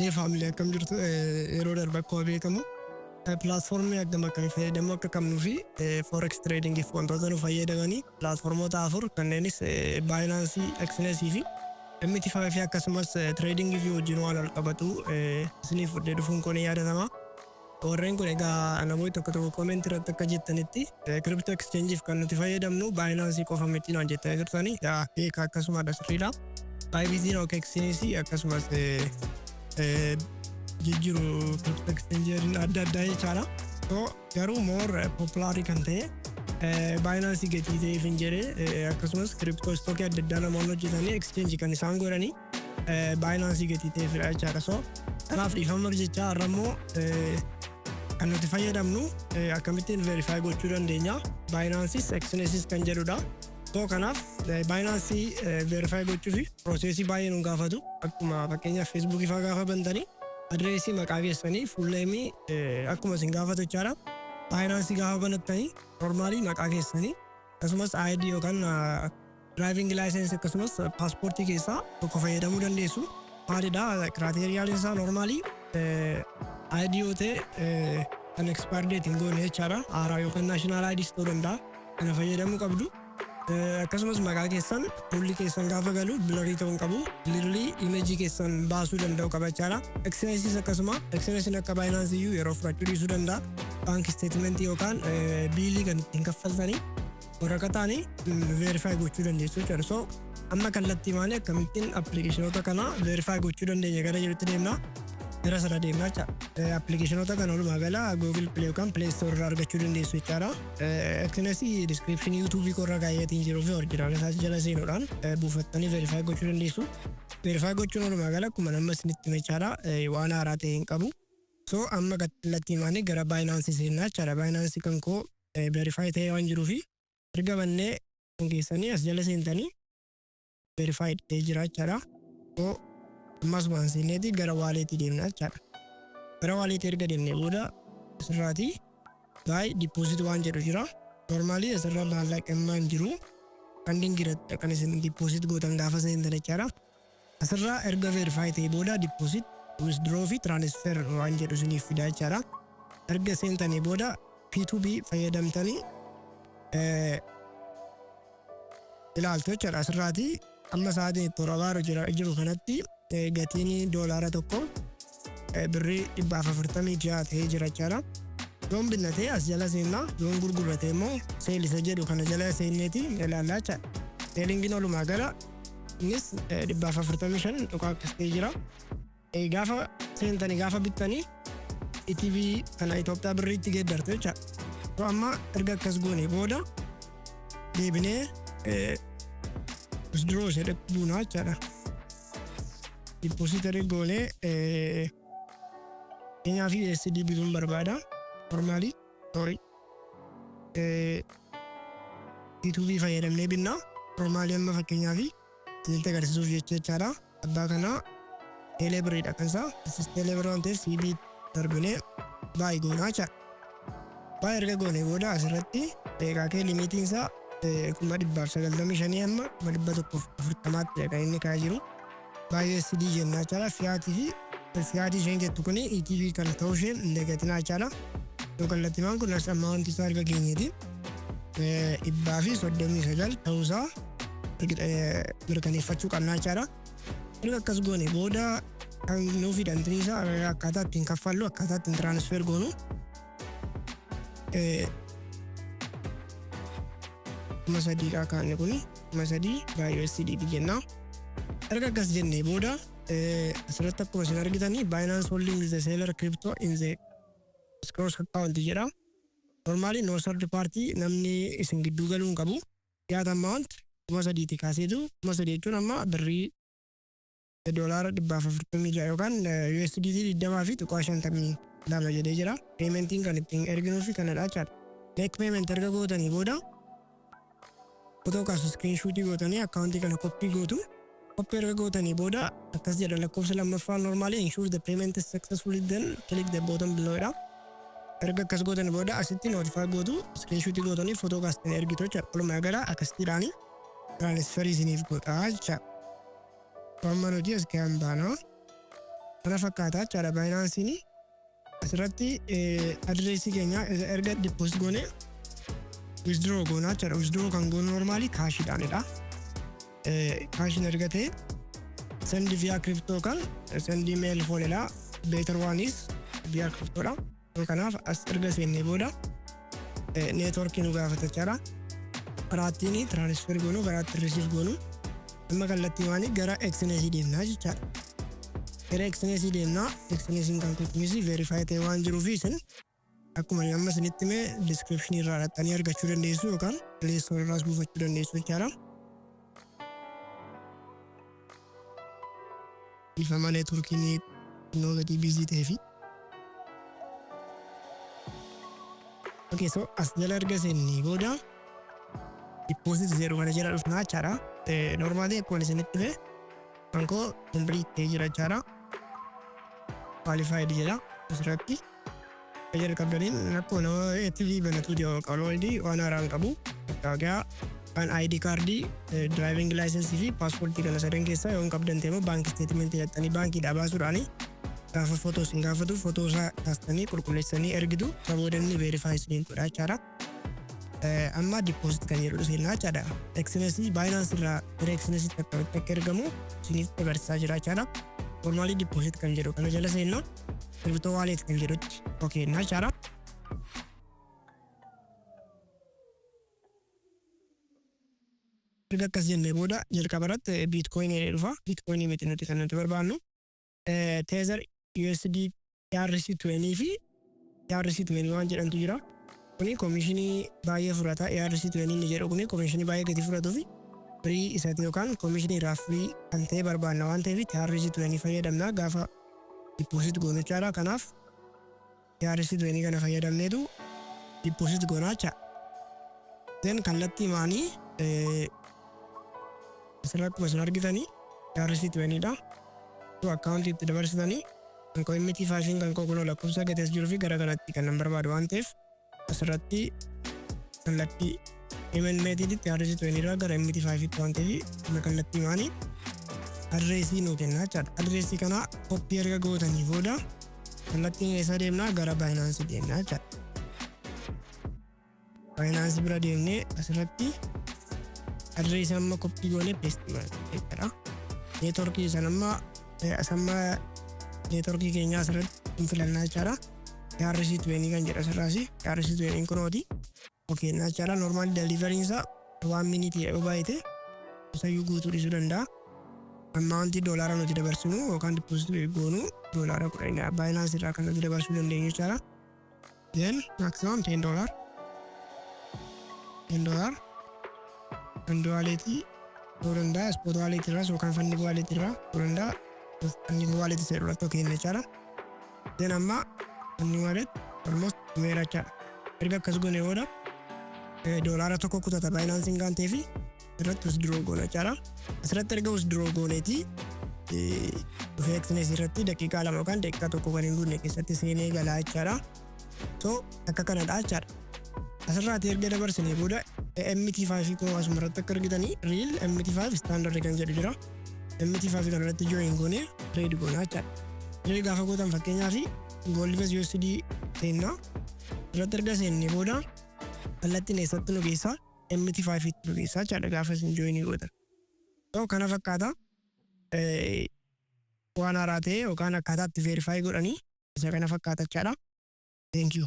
Hayyee family, akkam jirtu? Yeroo darbe akkuma beekamu platformii akkam akkamii fayyadamuu akka qabnuu fi forex tradingiif wantoota nu fayyadamanii platformoota afur kanneenis Binance, Exness fi MT5 fi akkasumas tradingii fi wajjin waan wal qabatu isiniif fudhee dhufuun kun yaadatama. Warreen kun egaa namoonni tokko tokko commentii irratti akka jettanitti crypto exchangeif kan nuti fayyadamnu Binance qofa miti naan jettanii turtanii, beeka, akkasumadha, sirriidha. Bybitiin OKXinis akkasumas jijjiiru crypto exchange adda addaa jechaadha. So garuu more popularii kan ta'e Binance gatii ta'eef hin jedhee, akkasumas crypto stockii adda addaa namoonni hojjetanii exchange kan isaan godhanii Binance gatii ta'eefidha jechaadha. So kanaaf dhiifama jecha, har'a immoo kan nuti fayyadamnu akkamittiin verify gochuu dandeenya Binanceis Exnessis kan jedhudha. So kanaaf Binance verify gochuuf processii baay'ee nu gaafatu. Akkuma fakkeenyaaf Facebookii fa'aa gaafa bantanii addressii, maqaa keessanii, full nameii akkuma isin gaafatu jechaadha. Binance gaafa banattanii normalii maqaa keessanii akkasumas ID yookaan driving license akkasumas paaspoortii keessaa tokko fayyadamuu dandeessu. Maalidha criteriaan isaa? Normalii ID yoo ta'e kan expired date hin goone jechaadha. Haaraa yookaan national IDs ta'uu danda'a. Kana fayyadamuu qabdu. Akkasumas maqaa keessan fuulli keessan gaafa galu blurrii ta'uu hin qabu. Clearly imageii keessan baasuu danda'u qaba jechaadha. Exnessis akkasuma, Exnessiin akka Binance iyyuu yeroo fudhachuu dhiisuu danda'a. Bank statementii yookaan billii kan ittiin kaffaltanii waraqataanii verify gochuu dandeessu jechaadha. So amma kallattii maanii akkamittiin applicationoota kana verify gochuu dandeenya gara jedhutti deemna. Gara sana deemna jecha. Applicationoota kana walumaa gala Google Play yookaan Play Store irraa argachuu dandeessu jechaadha. Exness descriptionii YouTubeii korra kaayyatiin jiruu fi original isaas jala seenuudhaan buufattanii verify gochuu dandeessu. Verify gochuun walumaa gala akkuma nama isinitti hime jechaadha. Waan haaraa ta'e hin qabu. So amma kallattii maanii gara Binance seennaa jechaadha. Binance kan koo verify ta'ee waan jiruufi erga bannee kan keessanii as jala seentanii verify ta'ee jira jechaadha. So ammas waan seenneeti gara walletii deemna jechaadha. Gara walletii erga deemnee booda asirraatii buy, deposit waan jedhu jira. Normalii asirra maallaqa hin jiru. Funding irratti kan isin deposit gootan gaafa seentan jechaadha. Asirraa erga verify ta'ee booda deposit, withdraw fi transfer waan jedhu isiniif fida jechaadha. Erga seentanii booda P2B fayyadamtanii ilaaltu jechaadha. Asirraatii amma sa'aatiin itti torabaaru jiru kanatti gatiin doolaara 1 birrii 146 ta'ee jira jechaadha. Yoon binnatee as jala seennaa, yoon gurgurate immoo sell isa jedhu kana jala seenneeti ilaallaa jechaadha. Sellingiin walumaa gala innis 145 tuqaa akkas ta'ee jira. Gaafa seentanii gaafa bittanii ETB kana Itoophiyaa birriitti geeddartu jechaadha. So amma erga akkas goone booda deebinee withdraw jedhetti buunaa jechaadha. Depository goonee keenyaa fi USD bituun barbaada. Normalii, sorry. P2B fayyadamnee binnaa. Normalii amma fakkeenyaa fi isinitti agarsiisuuf jecha jechaadha. Abbaa kanaa teelee birriidha kan isaa. Teelee birrii waan ta'eef CBE darbinee buy goonaa jechaadha. Buy erga goone booda asirratti kee limitiin isaa 195,000 amma 140,000tti kan inni kaa'ee jiru. Buy USD jennaa jechaadha. Fiatii fi fiatii isheen jettu kuni ETB kan ta'uu isheen hin dagatinaa jechaadha. Yoo kallattiimaan kun as amma wanti isaa erga geenyeeti. 139 ta'uusaa mirkaneeffachuu qabnaa jechaadha. Erga akkas goone booda kan nuu fidan isaa akkaataa ittiin kaffallu, akkaataa ittiin transfer goonu 3000dha kaanne, kuni 3000 buy USD jenna. Erga akkas jennee booda asirratti akkuma isin argitanii "Binance holding the seller crypto in the escrow account" jedha. Normally no third party, namni isin gidduu galuu hin qabu. Fiat amount 3000ti kaaseetu, 3000 jechuun amma birrii doolaara 146 yookaan USDT 20.52 jedhee jira. Paymentiin kan ittiin erginuu fi kanadha jechaadha. Make payment erga gootanii booda fotoo kaasu, screenshotii gootanii accountii kana copy gootu. Copy erga gootanii booda akkas jedha lakkoofsa lammaffaan: "Normally ensure the payment is successfully, then click the button below" dha. Erga akkas gootanii booda asitti notify gootu, screenshotii gootanii fotoo kaastanii ergitu jechaadha. Walumaa gala akkasittiidhaani transferii isiniif godha jechaadha. Amma nuti as kan baanaa. Kana fakkaata jechaadha Binanceiin. Asirratti adireesii keenya erga deposit goone withdraw goonaa jechaadha. Withdraw kan goonu normally cashiidhaanidha. Cashiin erga ta'e send via crypto kan send email phonedha. Better one is via cryptodha. Kanaaf as erga seennee booda networkii nu gaafata jechaadha. Karaa ittiin transfer goonu, karaa ittiin receive goonu, amma kallattii waan gara Exnessii deemnaa jechaadha. Gara Exnessii deemnaa. Exnessiin kan kunis verify ta'e waan jiruuf, isin akkuma amma isinitti hime descriptionii irraa dhaqxanii argachuu dandeessu yookaan Play Store irraas buufachuu dandeessu jechaadha. Ifama, networkiin xinnoo gatii busy ta'ee fi. Okay, so as jala erga seennee booda deposit jedhu kana jala dhufnaa jechaadha. Normally akkuma isinitti hime kan koo complete ta'ee jira jechaadha. Qualified jedha asirratti. Jalqabdaniin akkuma nama TV banatu qalooldii waan haaraan qabu. Egaa kan ID cardii, driving licensii fi paaspoortii kana sadan keessaa yoo hin qabdan ta'e immoo bank statementii jettanii baankiidhaa baasuudhaani gaafa footoo isin gaafatu footoo isaa kaastanii qulqulleessanii ergitu, isa booda inni verify isiniin godha jechaadha. Amma deposit kan jedhu seenaa jechaadha. Exnessii Binance irraa gara Exnessiitti akkamitti akka ergamu isiniif agarsiisaa jira jechaadha. Normally deposit kan jedhu kana jala seennaa, crypto wallet kan jedhutti okay jechaadha. Erga akkas jennee booda jalqaba irratti Bitcoinii dhufa. Bitcoinii miti nuti kan nuti barbaannu. Tether USD ERC20 fi ERC20 waan jedhamtu jira. Kuni commissionii baay'ee fudhata. ERC20 inni jedhu kuni commissionii baay'ee gadi fudhatuu fi free isaati yookaan commissionii irraa free kan ta'e barbaanna waan ta'eef TRC20 fayyadamna gaafa deposit goonu jechaadha. Kanaaf TRC20 kana fayyadamneetu deposit goonaa jecha. Then kallattii maanii asirra akkuma isin argitanii TRC20 dha. Akkaawuntii itti dabarsitanii kan koo MT5 kan koo kunoo lakkoofsa gatees jiruu fi gara kanatti kan nan barbaadu waan ta'eef asirratti kallattii payment method TRC20 irraa gara MT5 tti waan ta'eef kana kallattii maanii adreesii nuu kenna jechaadha. Adreesii kana copy erga gootanii booda kallattiin eessa deemnaa? Gara Binance deemnaa jechaadha. Binance bira deemnee asirratti adreesii amma copy goonee paste jechaadha. Networkii sana amma asamma networkii keenyaa asirratti hin filannaa jechaadha. TRC20 kan jedhu asirraas TRC20 kunooti. Okay jechaadha. Normal deliveryn isaa 1 minute yoo baay'ate isayyuu guutuu dhiisuu danda'a. Amountii doolaara nuti dabarsinu yookaan deposit goonu $10 Binance irraa kan nuti dabarsuu dandeenyu jechaadha. Then maximum $10, $10 fund walletii ta'uu danda'a, spot walletii irraas yookaan funding walletii irraa ta'uu danda'a. Funding walletii isa irratti okay jechaadha. Then amma funding wallet almost dhumeera jechaadha. Erga akkas goone booda $1 kutata Binanceiin kan ta'eef irratti withdraw goona jechaadha. Asirratti erga withdraw gooneeti dhufee Exness irratti daqiiqaa 2 yookaan daqiiqaa 1 kan hin guunne keessatti seenee galaa jechaadha. So akka kanadha jechaadha. Asirraati erga dabarsinee booda MT5 koo asuma irratti akka argitanii real MT5 standard kan jedhu jira. MT5 kana irratti join goonee trade goonaa jechaadha. Trade gaafa gootan, fakkeenyaaf gold vs USD seennaa. Irratti erga seennee booda kallattiin eessatti nu geessaa? MT5 tti nu geessaa jechaadha gaafa isin joinii gootan. So kana fakkaata, waan haaraa ta'e yookaan akkaataa itti verify godhanii isa kana fakkaata jechaadha. Thank you.